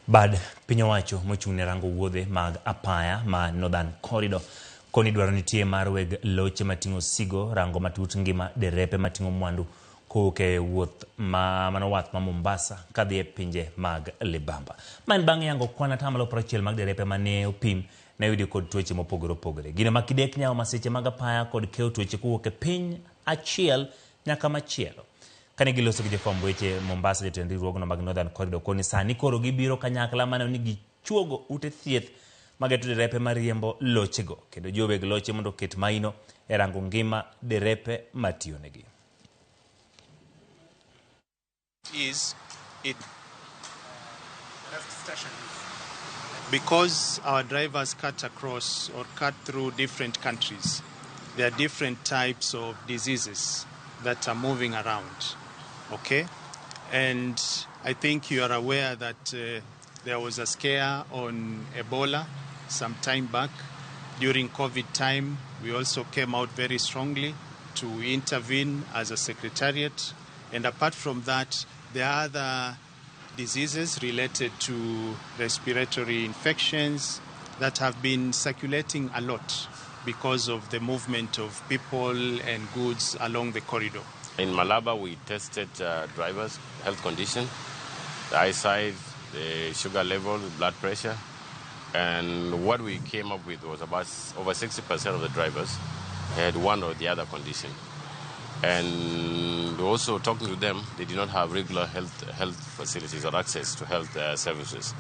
Bad piny owacho mochung' ne rango wuodhe mag apaya ma Northern Corridor koni dwaro nitie mar weg loche mating'o osigo rango matut ngima derepe mating'o mwandu kowuok e wuoth ma mano wath ma Mombasa kadhi e pinje mag libamba. Ma en bang' yango kwan atamalo 60 mag derepe mane opim ne oyudi kod tuoche mopogore opogore. Gino ma kidek nyawo masiche mag apaya kod keyo tuoche kowuok e piny achiel nyaka machielo. Kane giloso gi jofwamb weche Mombasa, jotend riwruogno mag Northern Corridor koni sani koro gibiro kanyakla maneno ni gichuogo ute thieth mageto derepe mariembo lochego kendo jiwo weg loche mondo oket maino e rango ngima derepe matiyonegi. Is it because our drivers cut across or cut through different countries, there are different types of diseases that are moving around, okay? And I think you are aware that there was a scare on Ebola some time back. During COVID time, we also came out very strongly to intervene as a secretariat. And apart from that, there are other diseases related to respiratory infections that have been circulating a lot because of the movement of people and goods along the corridor. In Malaba, we tested drivers' health condition, the eyesight, the sugar level, blood pressure, and what we came up with was about over 60% of the drivers had one or the other condition. And also talking to them, they did not have regular health facilities or access to health services.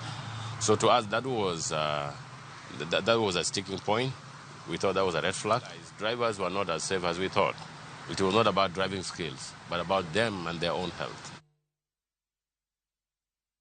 So to us, that was a sticking point. We thought that was a red flag. Drivers were not as safe as we thought. It was not about driving skills, but about them and their own health.